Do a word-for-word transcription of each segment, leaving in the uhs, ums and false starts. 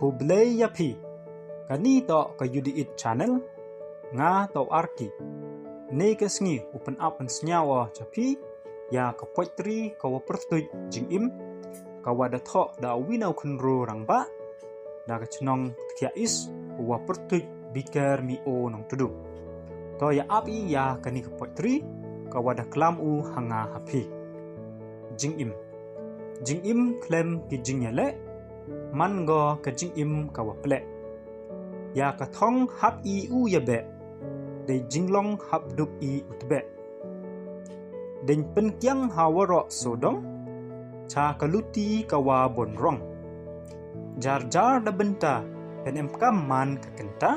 Khublei ya phi. Kani toh ka U D It Channel. Nga toh Arki. Ne ka sngi u pynap pynsniaw o cha phi ya ka poetry ka wa pyrtuit Jingim, ka wa da thoh da u wi na u khynru rangbah da ka chnong Tkhiah East, u wa pyrtuit Biker Mio Nongtdu. To ya ap i ya kani ka poetry ka wa da klam u ha nga ha phi. Jingim. Jingim khlem ki jingyaleh, man go ka jingim ka wa pleh. Ya ka thong hap i u yabeh, dei jinglong hap duk i u tbeh. Deiñ pynkiang ha waroh sodong, cha ka luti ka wa bon rong. Jar jar da bynta, pynemkam man ka kynta,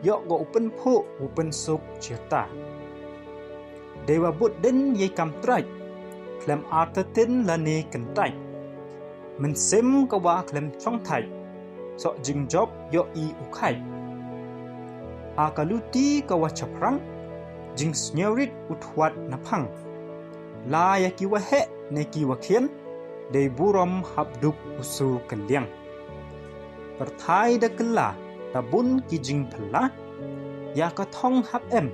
yoh go u pynphuh u pynsuk chirta. Dei wa bud dien yei kam trait, khlem artatien lane kyntait. Mynsiem ka wa khlem chongthait, soh jingjop yoh i u khait. Ha ka luti ka wa chaphrang, jingsniawrit u thwat na phang. La ya ki wa heh ne ki wa khian, dei burom hap duk u su kylliang. Pyrthai da kylla, da bun ki jingphylla, ya ka thong hap em,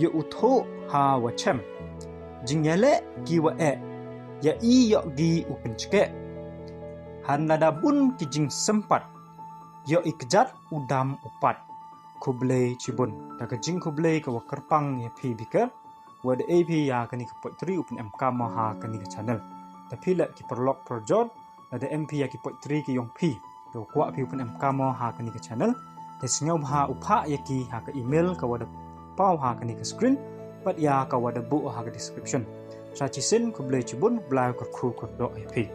yoh u thoh ha wa chem. Jingyaleh ki wa eh, ya i yoh gi u pynchkeh. Han la da bun ki jingsympat, yoh i kjat u dam u pat. Khublei chibun. Da ka jingkhublei ka wa kyrpang ya phi Biker, wa da e phi ya kani ka poetry u pynemkam o ha kani ka channel. Da phi la ki paralok parajor, la da em phi ya ki poetry ki yong phi, yow kwah phi u pynemkam o ha kani ka channel, te sngewbha u phah ya ki ha ka email ka wa da paw ha kani ka screen, pat ya ka wa da buh ha ka description. Sa chisien, khublei chibun, Blai kyrkhu kyrdoh ya phi.